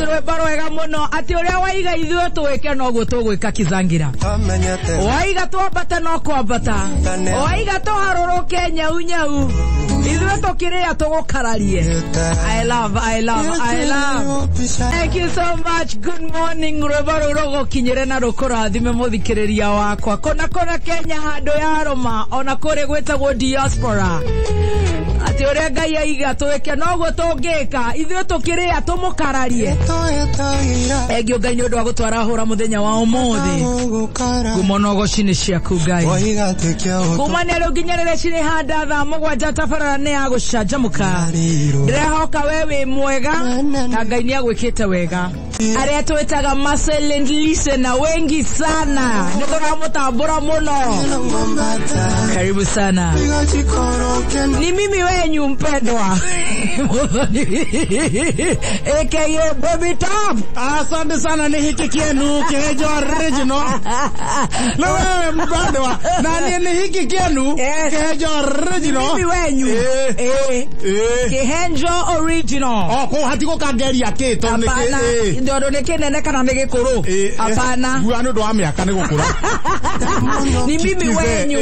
Rwĩmbo rwega mũno atĩ ũrĩa waiga ithuĩ twĩke noguo tũgwĩka kizangira. Waiga twambate no kwambata, waiga tũharũrũke nyau nyau, ithuĩ tũkĩrĩa tũgũkararie. I love, I love, I love. Thank you so much. Good morning. Rwĩmbo rũu rũgũkinyĩre na rũkũrathime mũthikĩrĩria wakwa kũna kũna Kenya handũ ya rũma ona kũrĩ gwĩtagwo diaspora. Atĩ ũrĩa Ngai aiga twĩke noguo tũngĩka, ithuĩ tũkĩrĩa tũmũkararie. Thengiũ Ngai nĩ ũndũ wa gũtwara hũra mũthenya wa ũmũthĩ. Ngumo na ũgoci nĩ ciaku Ngai. Kumania rĩu nginya rĩrĩa cirĩ handa thaa 7 tabarara nĩ ya gũcanjamũka. Ndĩrehoka we wĩ mwega na Ngai nĩ agwĩkĩte wega. Arĩa twĩtaga Marcel listener wengi sana, nĩ tũramũtambũra mũno. Karibu sana. Ni mimi wenyu mpendwa aka Baby Top. Asante sana, ni hiki kienu Kihenjo original. Na wewe mpendwa, na ni hiki kienu Kihenjo original. Mimi wenyu Kihenjo original. Oh, ko hatiko kangeria ki to ni ki ndondo ni kinene kana ni gikuru. Hapana. Gua ni ndo wa miaka ni gukura. Ni mimi wenyu.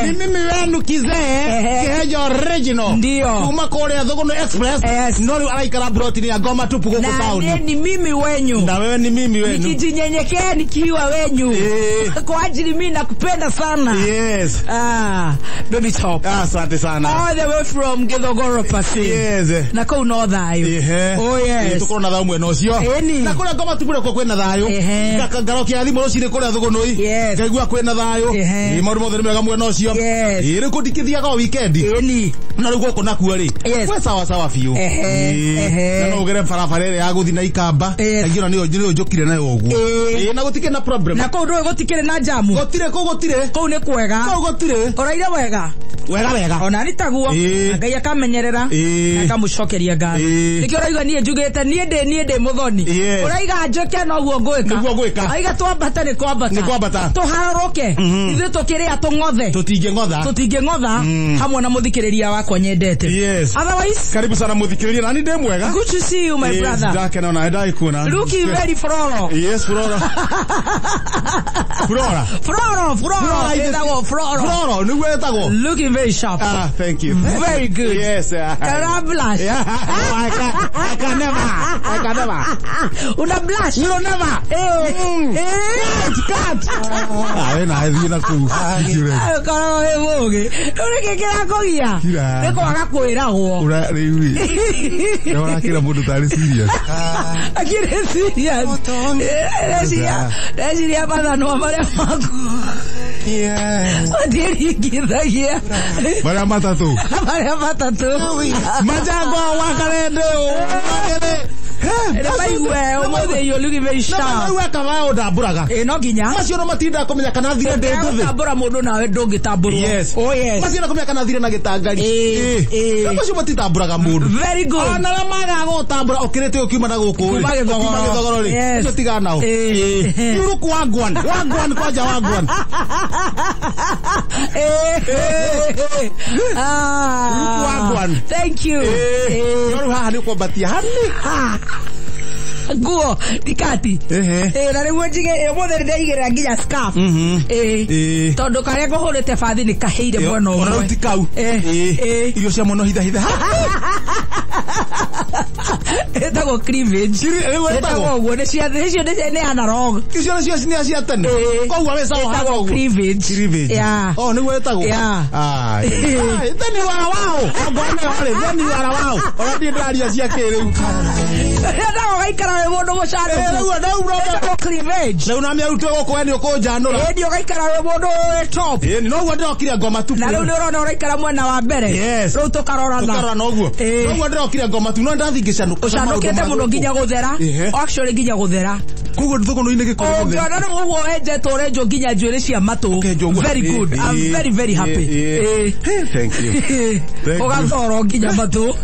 Ni mimi wenu kizee Kihenjo original. Ndio. Kuma kuria Thuguno Express. No riu araikara broti ni ngoma tupu guku town. Na ni mimi wenyu. Na wewe ni mimi wenu. Nikijinyenyekea nikiwa wenyu. Kwa ajili mimi nakupenda sana. Yes. Ah, Baby Top. Asante sana. All the way from Githogoro Pasi. Yes. Na kuu no thayo. Oh yes. Tukorwo na thayo mwena ucio. Na kuria ngoma tupu ko kwina thayo. Ngarokia thimu rucini kuria Thugunui. Ngaigua kwina thayo. Maundu mothe ni mega mwena ucio. Riu kundikithiaga o weekend. Na riu guku nakuo ri. We sawa sawa biũ. Na no ugere barabara ĩrĩa ya gũthiĩ na Ikamba. Aingĩ ona nĩyo njũkire nayo ũguo. Na gũtikĩrĩ na problem. Na kũu ndũĩ gũtikĩrĩ na jamu. Gũtirĩ kũu gũtirĩ. Kũu nĩ kwega. Kũu gũtirĩ. Ũraire wega. Wega wega. Ona ni taguo. Ngai akamenyerera. Na akamũcokeria ngatho. Nĩkĩo ũraiga niĩ njugĩte niĩ ndĩ mũthoni. Ũraiga njũke noguo ngwĩka. Nĩguo ngwĩka. Aiga twambate nĩ kwambata. Nĩ kwambata. Tũharũrũke. Ithuĩ tũkĩrĩa tũng'othe. Tũtingĩng'otha. Tũtingĩng'otha hamwe na mũthikĩrĩria wakwa nyendete. Yes. Otherwise, karibu sana mũthikĩrĩria na ni ndĩ mwega. Good to see you my brother. Ndakena ona ndaikuona. Looking very floro. Yes, floro. Flora. Floro, floro. Ĩtagwo floro. Floro, nĩguo ĩtagwo. Looking very sharp. Ah, thank you. Very good. Yes. Kana blush. Yeah. Oh, I can never. I can never. Una blush. You don't never. Cut. Ah, we na thiĩ na kũu. Korwo wĩ mũgĩ. Rĩu nĩkĩ kĩrakũgia? Nĩ kwaga kwĩragwo. Ura rĩu ĩ. Nĩ ũrakĩra mũndũ tarĩ serious. Akĩrĩ serious. Ndeciria mathanwa marĩa maku. Matiringithagia. Marĩa matatũ. Marĩa matatũ. Majango wa karende. Nĩmaigue ũmũthĩ you looking very sharp. Nĩmaigue kaba ũndambũraga. Ĩ no nginya. Macio no matindaga kũmenya kana thire ndĩ ngũthĩ. Tambũra mũndũ nawe ndũngĩtambũrwo. Yes. Oh yes. Macio no kũmenya kana thire na gĩtangari. Macio matitambũraga mũndũ. Very good. Ona arĩa magaga gũtambũra ũkĩrĩte ũkiuma na gũkũ rĩ. Kuma Gĩthogoro rĩ. Acio tigana nao. You look wagwan. Wagwan kwanja wagwan. Look wagwan. Thank you. No rĩu haha nĩ kwambatia hani. Nguo tikati. Na rĩu njige ũmũthĩ nĩndaigĩrĩra nginya scarf. Tondũ karĩa ngũhũrĩte bathi nĩ kahĩire mwena ũmwe. Ona rĩu ti kau. Irio cia mũno hitha hitha. Ĩtagwo cleavage. Ĩtagwo ũguo nĩ cia icio nĩ analog. Icio nĩcio nĩ cia tene. Koguo we sawa haha ũguo. Cleavage. Yeah. Oh, nĩguo ĩtagwo. Yeah. Ah. Then you are wow. Ngone wale then you are wow. Ona ndiĩ ndĩraria cia kĩrĩu. Ĩtagwo ũgaikara wĩ mũndũ mũcanũku. Rĩu cleavage. Rĩu na mĩarutwo gũkũ we nĩ ũkũnjanũra. Ĩĩ ũgaikara wĩ mũndũ wĩ top. Ĩĩ noguo ndĩrokire ngoma tupu. Na rĩu nĩ ũrona ũraikara mwena wa mbere. Yes. Rĩu tũkarorana. Tũkarorana ũguo. Noguo ndĩrokire ngoma tu no ndathi ngĩcanũka. Ũcanũkĩte mũno nginya gũthera. Actually nginya gũthera. Koguo Thuguno-inĩ gĩkorwo gũthera. Ũngĩona rĩu ũguo wenjetwo ũrenjwo nginya njuĩrĩ cia matũ. Very good. I'm very very happy. Thank you. Ũgathorwo nginya matũ.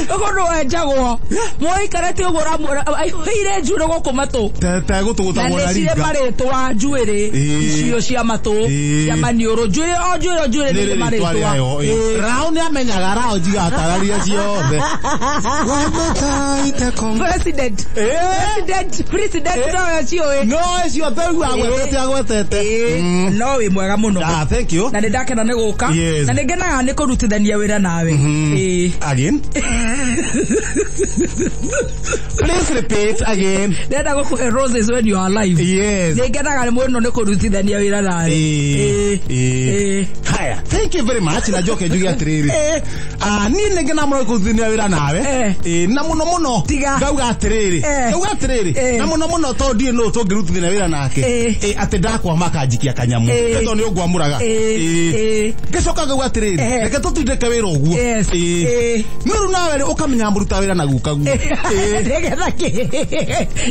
Ũguo nĩ wenjagwo. Mũikarĩte ũguo ũramwĩra aihũire njuĩrĩ gũkũ matũ tegũtũgũtagwo na na nĩ cirĩ ringa marĩtwa njuĩrĩ icio cia matũ cia maniũrũ njuĩrĩ o njuĩrĩ o njuĩrĩ nĩ rĩtwa marĩtwa rĩayo. Rao nĩ amenyaga rao njigatararia ciothe. President president no ciũĩ No ciothe rĩu agwetete agwetete. No wĩ mwega mũno. Ah, thank you. Na nĩ ndakena nĩ gũka na nĩ ngenaga nĩ kũrutithania wĩra nawe. Again. Please repeat again. Ndĩrenda gũkũhe roses when you are alive. Yes. Nĩ ngenaga mũno nĩ kũrutithania wĩra nawe. Haya, thank you very much. Na njoke njuge atĩrĩrĩ. Niĩ nĩ ngenaga mũno kũrutithania wĩra nawe. Na mũno mũno ngauga atĩrĩrĩ. Ngauga atĩrĩrĩ. Na mũno mũno tondũ ndiũĩ nũ tũngĩrutithania wĩra nake. Atĩ ndakwama akanjikia kanyamũ. Tondũ nĩ ũngwamũraga. Ngĩcoka ngauga atĩrĩrĩ, reke tũtindĩke wĩra ũguo. No rĩu nawe rĩ ũkamenya mũruta wĩra na guka guo. Nĩgetha kĩ?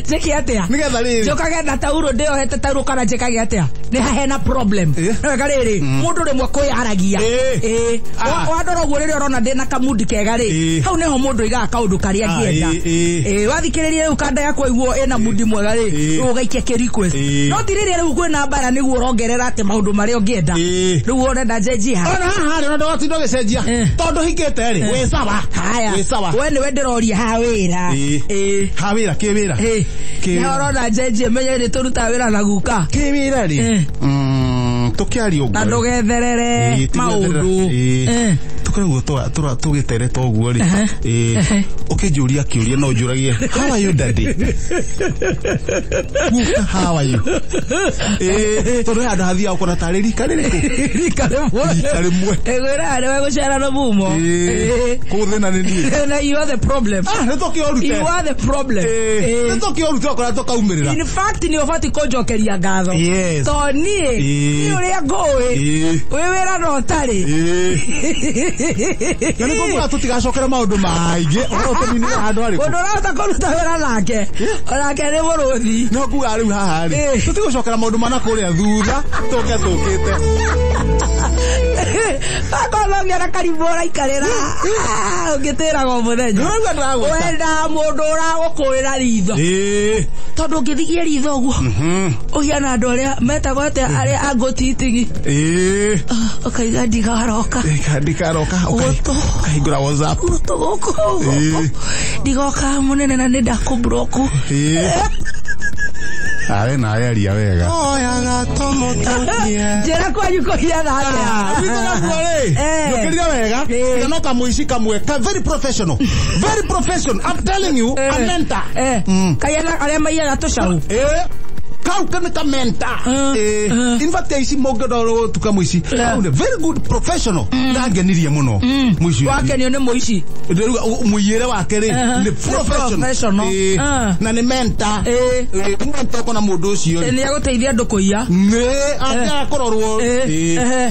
Njĩke atĩa? Nĩgetha rĩrĩ. Njũkage na taurũ ndĩyohete taurũ kana njĩkage atĩa? Nĩ hena problem. No wega rĩrĩ, mũndũ rĩmwe kwĩyaragia. Wandora ũguo rĩrĩa ũrona ndĩna kamundi kega rĩ, hau nĩho mũndũ aigaga kaũndũ karĩa angĩenda. Wathikĩrĩria rĩu kanda yakwa iguo ĩna mundi mwega rĩ, rĩu ũgaikia kĩ request. No ti rĩrĩa rĩu kwĩna mbara nĩguo ũrongerera atĩ maũndũ marĩa ũngĩenda. Rĩu ũrenda njenjie haha. Ona haha rĩ, ona ndũgatinda ũgĩcenjia. Tondũ hingĩte rĩ, wĩ sawa. Haya. Wĩ sawa. We nĩwe ndĩroria haha wĩra. Ha wĩra, kĩ wĩra? Nĩ ũrona njenjie menye nĩ tũrutaga wĩra na guka. Kĩ wĩra rĩ? Tũkĩaria ũguo. Na ndũgetherere maũndũ. Tũkoragwo tũgĩtereta ũguo rĩ. Ũkĩnjũria kĩũria no ũnjũragie, how are you daddy? Guka, how are you? Tondũ he handũ hathiaga ũkona tarĩ rika rĩrĩkũ? Rika rĩmwe. Rika rĩmwe. Ĩgwĩraga nĩwe gũcera na mumo. Kũu thĩna nĩ niĩ. Na you are the problem. Nĩ tũkĩorute. You are the problem. Nĩ tũkĩorute okorwo tũkaumĩrĩra. In fact nĩ ũbatiĩ kũnjokeria ngatho. Yes. Tondũ niĩ niĩ ũrĩa ngũĩ wĩ wĩra na ũtarĩ. Na nĩ kũguo tũtigacokere maũndũ maingĩ ũhoro ũtũninĩre handũ harĩkũ. Mũndũ ũrahota kũruta wĩra nake onake nĩ mũrũthi. No kuga rĩu haha rĩ tũtigũcokera maũndũ mana kũrĩa thutha tũke tũkĩte. Akorwo ngera karibu ũraikarĩra ũngĩtĩraga o mũthenya. Wendaga mũndũ ũragũkũĩra ritho. Tondũ ũngĩthigia ritho ũguo ũhiana andũ arĩa metagwo atĩa arĩa a ngũtitigi. Ũkaiga ndigaroka. Ndikaroka. Ũkahingũra WhatsApp. Gũtũ gũkũ. Ndigoka mũnene na nĩ ndakũbroku. Awe na aria wega. Njĩra kwanyu kũhiana atĩa? Witũ nakuo rĩ, njũkĩrire wega. No kamũici kamwe ka very professional. Very professional. I'm telling you, a mentor. Kaiana arĩa maiyaga tũcaũ. Kau nĩ ka mentor. In fact aici mũngĩenda gũtuka mũici. Kau nĩ very good professional. Ndangenirie mũno. Mũici. Wakenio nĩ mũici. Mũiyĩre wake rĩ nĩ professional. Na nĩ mentor. Mentor kona mũndũ ũcio. Nĩ agũteithia andũ kũiya. Nĩ angĩaga kũrorwo.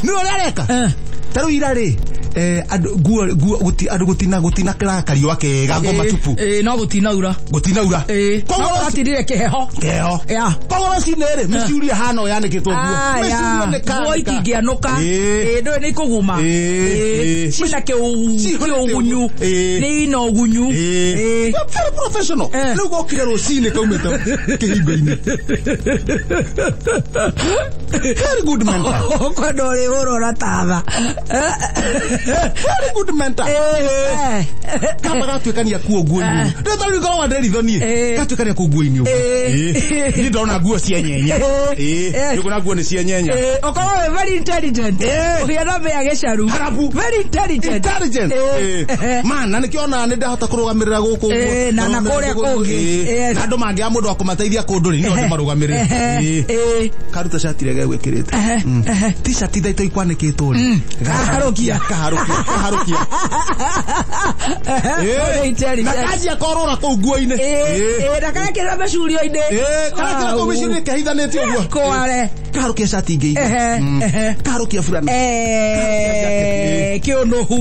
Nĩ ũrĩa areka. Ta rĩu ira rĩ andũ gũtina kĩrakariũa kega ngoma tupu. No gũtinaura. Gũtinaura. Koguo gũtirire kĩheho. Kĩheho. Koguo rũcinĩ rĩ mĩciuri ĩhana ũũ yanĩkĩtwo nguo. Mĩciuri nĩ nguo itingĩanũka. Ndũĩ nĩ ikũguma. Cina kĩũgunyu. Nĩ ina ũgunyu. Very professional. Rĩu gokire rũcinĩ kaumĩte kĩhingo-inĩ. Very good mentor. Ũkwenda ũrĩhũrwo tatha. Very good mentor. Kamba gatuĩkania kuo nguo-inĩ. Ndĩ ta rĩu ngoragwo ndĩ ritho niĩ. Gatuĩkania kuo nguo-inĩ ũguo. Niĩ ndona nguo cia nyenya. Nĩ ũkuona nguo nĩ cia nyenya. Ũkorwo wĩ very intelligent. Ũhiana mbĩa gĩcaru. Harabu. Very intelligent. Intelligent. Man, na nĩkĩo ona nĩ ndahota kũrũgamĩrĩra gũkũ ũguo. Na kũrĩa kũngĩ. Na andũ mangĩaga mũndũ wa kũmateithia kũndũ rĩ, niĩ no ndĩmarũgamĩrĩre. Karuta cati rĩrĩa gegwĩkĩrĩte. T-shirt thaa itũ ikwanĩkĩtwo rĩ. Kaharũkia. Kaharũkia. Na kanjia korora kũu nguo-inĩ. Na karekĩrĩra mĩcurio-inĩ. Karekĩra kũu mĩcurio-inĩ kehithanĩtie ũguo. Kware. Kaharũkia cati ingĩ igĩrĩ. Kaharũkia burana. Kĩũnũhu.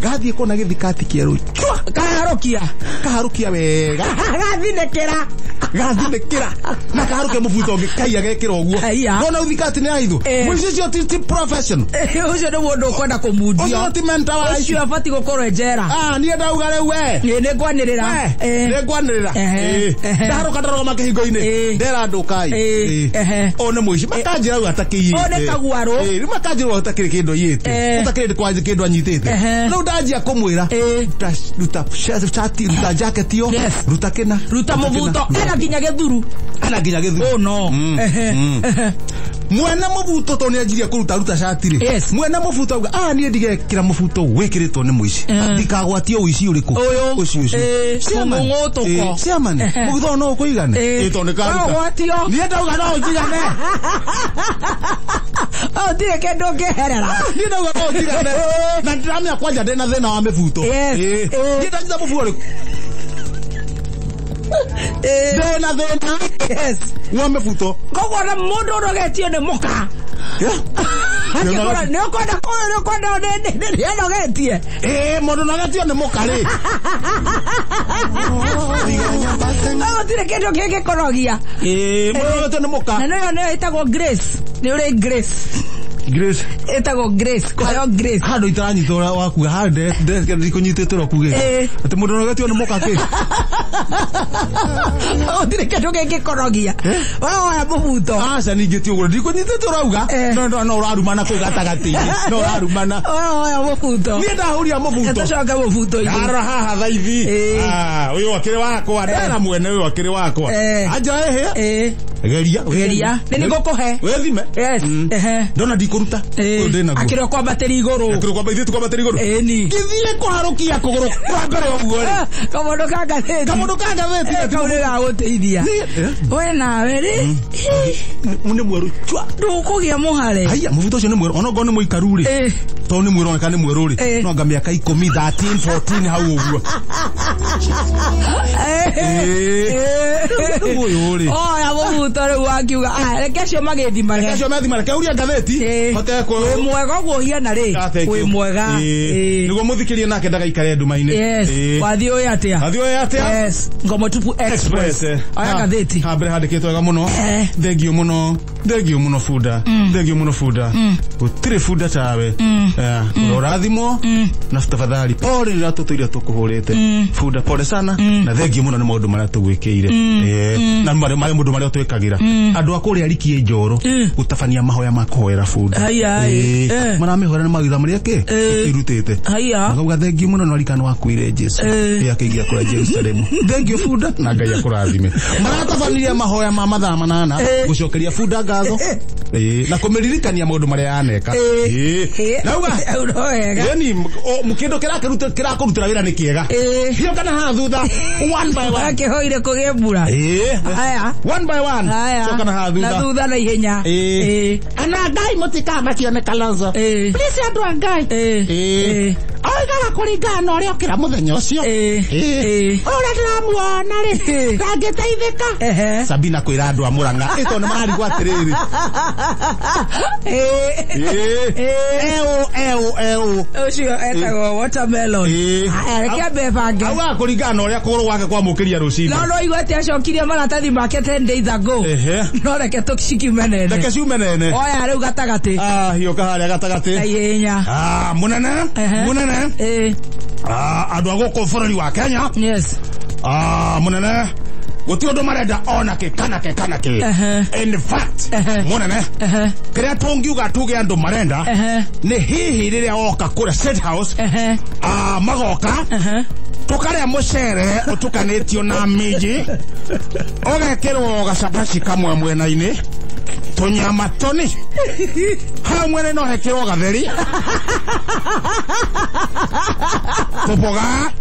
Gathiĩ kũna gĩthikati kĩerũ. Kaharũkia. Kaharũkia wega. Gathinĩkĩra. Gathinĩkĩra na kaharũke mũbuto ũngĩ kaiya gekĩra ũguo. Nona ũthika atĩ nĩ aithũ. Mũici ũcio ti professional. Ũcio nĩ mũndũ ũkwenda kũmundio. Ũcio ti mental wa aici. Ũcio abatiĩ gũkorwo njera. Niĩ ndauga rĩu we. Nĩ ngwanĩrĩra. Nĩ ngwanĩrĩra. Ndaharũka ndarũgama kĩhingo-inĩ. Ndera andũ kai. Ũyũ nĩ mũici. Makanjĩra rĩu atakĩiyĩte. Ũyũ nĩ kaguarũ. Rĩu makanjĩra ũyũ atakĩrĩ kĩndũ aiyĩte. Ũtakĩrĩ kwanja kĩndũ anyitĩte. Rĩu ndanjia kũmwĩra. Ruta shati, ruta jacket yo. Ruta kĩna. Ruta mũbuto. Ena nginya gĩthuru. Ena nginya gĩthuru. Oh no. Mwene mũbuto tondũ nĩanjirie kũruta ruta shati rĩ. Yes. Mwene mũbuto auga niĩ ndigekĩra mũbuto wĩkĩrĩtwo nĩ mũici. Ndikagwatio ũici ũrĩkũ. Ũyũ. Ũcio ũcio. Mũng'ũtũko. Chairman, mũbuto no ũkũigane. Tondũ nĩ karuta. Ũgwatio. Niĩ ndauga no ũnjigane. Ũtirĩ kĩndũ ũngĩherera. Niĩ ndauga no ũnjigane. Na ndĩramenya kwanja ndĩna thĩna wa mĩbuto. Niĩ ndanyita mũbuto ũrĩkũ. Ndĩna thĩna. Yes. Wa mĩbuto. Koguo na mũndũ ũrogetio nĩ mũka. Nĩ ũkwenda nĩ ũkwenda nĩ anogetie. Mũndũ ũnogetio nĩ mũka rĩ. Gũtirĩ kĩndũ kĩngĩkũrogia. Mũndũ ũnogetio nĩ mũka. Na nĩyo nĩyo ĩtagwo Grace. Nĩ ũrĩ Grace. Grace. Ĩtagwo Grace. Kũheo Grace. Handũ itaranyita ũrĩa wakuga. Handũ ndikũnyitĩte ũrĩa ũkugĩte. Atĩ mũndũ ũnogetio nĩ mũka kĩ. Gũtirĩ kĩndũ kĩngĩkũrogia. Woya mũbuto. Aca ningĩ ti ũguo. Ndikũnyitĩte ũrauga. No ũrarumana kũu gatagatĩ-inĩ. No ũrarumana. Woya mũbuto. Niĩ ndahuria mũbuto. Tũcoke mũbuto-inĩ. Ndarora haha thaa ithi. Ũyũ akĩrĩ wakwa. Ndera mwene ũyũ akĩrĩ wakwa. Anja ĩhĩ. Geria. Geria. Nĩ ngũkũhe. Wĩthime. Yes. Ndona ndikũruta. Akĩrĩ kwambatĩria igũrũ. Akĩrĩ kwambatĩria ithuĩ twambatĩria igũrũ. Ngĩthiĩ kũharũkia kũgũrũ kwa mbere ũguo rĩ. Kamũndũ ka ngathĩti. Kamũndũ ka ngathĩti. Kau nĩ gagũteithia. We nawe rĩ. Nĩ mwerũ chwa. Ndũkũgĩa mũhare. Haiya mũbuto ũcio nĩ mwerũ. Ona okorwo nĩ mũikaru rĩ. Tondũ nĩ mwerũ oneka nĩ mwerũ rĩ. No anga mĩaka 10, 13, 14 hau ũguo. Rĩu ũyũ rĩ. Oya mũbuto rĩu wakiuga. Reke acio magĩthimage. Reke acio methimage. Reke huria ngathĩti. Hote wĩ mwega ũguo ũhiana rĩ. Wĩ mwega. Nĩguo mũthikĩrie nake ndagaikare nduma-inĩ. Yes. Wathiĩ ũĩ atĩa? Wathiĩ ũĩ atĩa? Yes. Ngomo Tupu Express. Oya ngathĩti. Ha mbere handĩkĩtwo wega mũno. Thengio mũno. Thengio mũno bunda. Thengio mũno bunda. Gũtirĩ bunda tawe. Ũrathimwo na tafadhali pole rĩrĩa tũtũire tũkũhũrĩte. Bunda pole sana na thengio mũno nĩ maũndũ marĩa tũgwĩkĩire. Na maũndũ marĩa twĩkagĩra. Andũ a kũrĩa Rikie Njoro gũtabania mahoya ma kũhoera bunda. Maramĩhoera nĩ magetha marĩa kĩ irutĩte. Makauga thengio mũno no arikano wakuire Jesu. Akĩingĩra kũrĩa Jerusalemu. Thengio bunda na Ngai akũrathime. Maratabanirie mahoya ma mathaa 8 gũcokeria bunda ngatho. Na kũmĩririkania maũndũ marĩa yaneka. Nauga yani kĩndũ kĩrakũrutĩra wĩra nĩ kĩega. Hiyo kana haha thutha one by one. Akĩhoire kũgĩe mbura. Haya. One by one. Coka na haha thutha. Na thutha na ihenya. Ana Ngai mũtikamakio nĩ Kalonzo. Please andũ a Ngai. Oigaga kũringana na ũrĩa ũkĩra mũthenya ũcio. Ũrĩa ndĩramuona rĩ ndangĩteithĩka. Sabina kwĩra andũ a Mũrang'a tondũ nĩ mararigwo atĩrĩrĩ. Eũ. Ũcio etagwo watermelon. Reke ambe bange. Augaga kũringana na ũrĩa kũgũrũ gwake kwamũkĩria rũcinĩ. No igua atĩ acokirie maratathi make 10 days ago. No reke tũcikiume nene. Reke ciume nene. Oya rĩu gatagatĩ. Hiũka harĩa gatagatĩ. Na ihenya. Mũnene. Mũnene. Andũ a gũkũ bũrũri wa Kenya. Yes. Mũnene. Gũtirĩ ũndũ marenda ona kĩ kana kĩ kana kĩ. In fact, mũnene, kĩrĩa tũngiuga tuge andũ marenda nĩ hihi rĩrĩa woka kũrĩa State House, magoka tũkarĩa mũcere ũtukanĩtio na minji, ũgekĩrwo gacabaci kamwe mwena-inĩ, tũnyama tũni hau mwena no hekĩrwo gatheri, tũboga,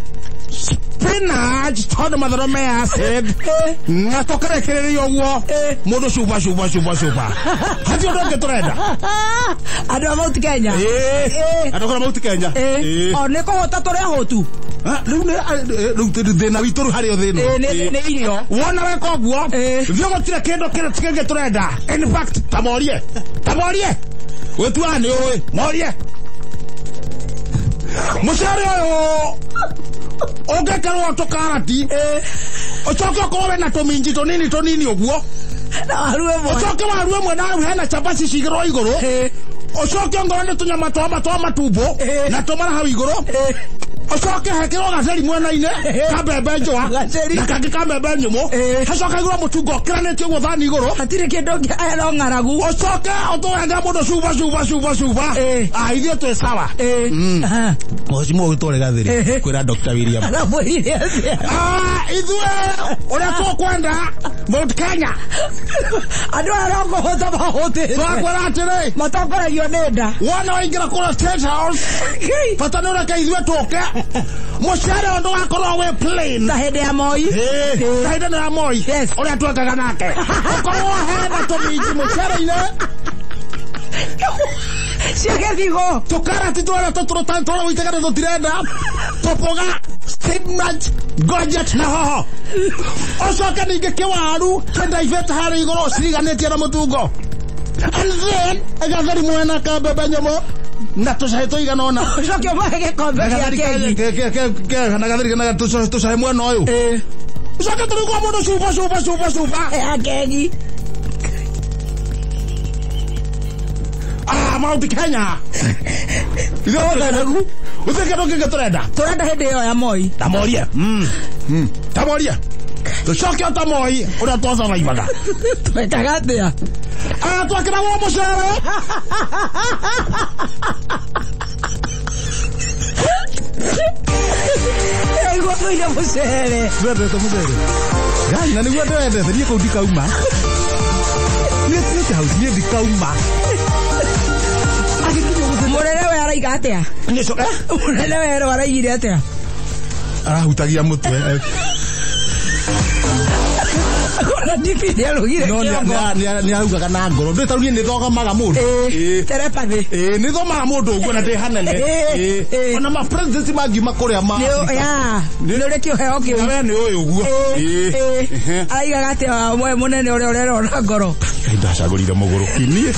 spinach tondũ mathoro me acid na tũkarekereria ũguo mũndũ cuba cuba cuba cuba. Hatirĩ ũndũ ũngĩ tũrenda. Andũ a Mount Kenya. Andũ a Mount Kenya. O nĩ kũhũta tũrĩ ahũtu. Rĩu rĩu thĩna witũ rĩu harĩ o thĩna. Nĩ irio. Wona weka ũguo thiĩ gũtirĩ kĩndũ kĩngĩ tũrenda. In fact, ta morie. Ta morie. Wĩtuaga nĩ ũĩ. Morie. Mũcere ũyũ ũngĩkerwo tũkarati Ucoke ukorwo wena tũminji tũnini tũnini ũguo. Na waru ĩmwe. Ucoke waru ĩmwe na hau hena cabaci cigĩrwo igũrũ. Ucoke ongorwo nĩ tũnyama twa matumbo na tũmara hau igũrũ. Ucoke hekĩrwo gaceri mwena-inĩ ka mbembe njũa na kangĩ ka mbembe nyũmũ. Hacoke haigũrwo mũtungo ũkĩranĩtie ũguo thani igũrũ. Hatirĩ kĩndũ ero ng'aragu. Ucoke ũtũrenge mũndũ cuba cuba cuba cuba. Ah, ithuĩ twĩ sawa. Mheshimiwa witũ Rigathĩ kwĩra Dr. William. Aramwĩrire atĩa? Ah, ithuĩ ũrĩa tũkwenda Mount Kenya. Andũ aya no kũhũta mahũtĩte. Twakwĩra atĩrĩ. Matongoragio nĩ nda. Wona waingĩra kũrĩa State House. Bata nĩ ũreke ithuĩ tũke. Mũcere ũyũ ndũgakorwo wĩ plain. Ta hĩndĩ ya Moi. Ta hĩndĩ ĩno ya Moi. Ũrĩa twekaga nake. Ũkorwo hena tũminji mũcere-inĩ. Cia gĩthigo. Tũkarati tũrĩa tũtũrũta tũrĩa ũitĩkaga tũtirenda. Tũboga, spinach, courgette na hoho. Ũcoke ningĩ kĩwaru kĩndaibĩte harĩa igũrũ ciriganĩtie na mũtungo. And then gatheri mwena ka mbembe nyũmũ na tũcai tũigana ũna. Ũcoke ũmahe gĩkombe gĩa keki. Na gatheri na tũcai mwena ũyũ. Ũcoke tũrugwo mũndũ cuba cuba cuba cuba. Ya keki. Ah, Mount Kenya. Ithuĩ gũtirĩ kĩndũ kĩngĩ tũrenda. Tũrenda hĩndĩ ĩyo ya Moi. Tamorie. Tamorie. Tũcoke o ta Moi ũrĩa twasurvivaga. Twekaga atĩa? Ah, twakĩragwo mũcere. Ĩraigua tũire mũcere. Twendete mũcere. Ngai, na nĩguo ndĩwendete, niĩ kũu ndikauma. Niĩ State House, niĩ ndikauma. Mũnene we araiga atĩa? Mũnene we araigire atĩa? Arahutagia mũtwe. Kona DP nĩ arugire kĩongo. No nĩ arugaga na ngoro. Ndũĩ ta rĩu niĩ nĩ thogomaga mũndũ. Terepathĩ. Nĩ thomaga mũndũ ũguo na ndĩ hanene. Ona ma presidents mangiuma kũrĩa ma Afrika. Nĩ ũrĩ kĩheo kĩu. Na we nĩ ũyũ ũguo. Araigaga atĩa we mũnene ũrĩa ũrerwo na ngoro? Ngai ndacagũrire mũgũrũki niĩ.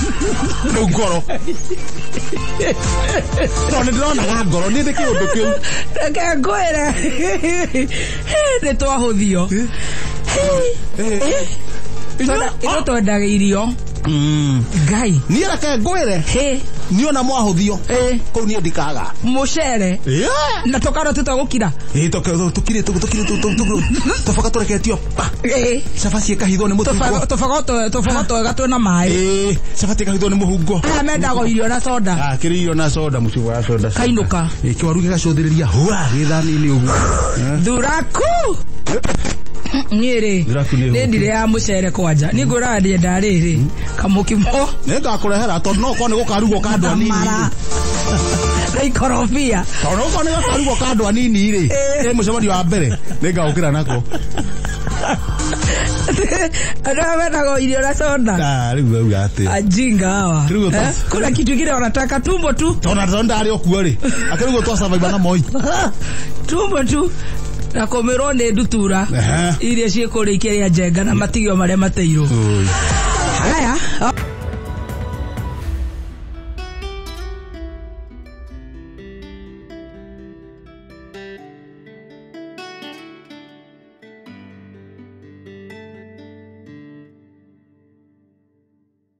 Rĩu ngoro. Tondũ nĩ ndĩronaga ngoro, niĩ ndĩ kĩũndũ kĩu. Reke ngwĩre. Nĩ twahũthio. Ithuĩ twendaga irio. Ngai. Niĩ reke ngwĩre. Niĩ ona mwahũthio. Kũu niĩ ndikaga. Mũcere. Na tũkaroti twagũkira. Tũkire tũboga tũreketio pa. Cabaci ĩkahithwo nĩ mũtungo. Tũboga twega twĩna maĩ. Cabaci ĩkahithwo nĩ mũhungo. Aya mendaga irio na soda. Ah, kĩrĩ irio na soda, mũcuba wa soda. Kainũka. Kĩwaru gĩgacũthĩrĩria hua gĩthani-inĩ ũguo. Thuraku. Niĩ rĩ, nĩ ndirĩ ya mũcere kwanja. Niĩ ngwĩraga ndiendaga rĩrĩ, kamũkimo. Nĩ ngakũrehera tondũ no ũkorwo nĩ gũkarugwo ka andũ anini. Na ikorobia. Tondũ no ũkorwo nĩ gũkarugwo ka andũ anini rĩ, ĩ mũcemanio wa mbere nĩ ngagũkĩra nako. Andũ aya mendaga irio na soda. Ah, rĩu wauga atĩa? Ajinga hawa. Kuna kitu kingine wanataka tumbo tu. Tondũ ndarĩ o kuo rĩ. Akĩrugwo twa survive na Moi. Tumbo tu. Na kũmĩrwo nĩ ndutura iria ciĩkũrĩa ikĩrĩa njenga na matigio marĩa mateirwo. Haya.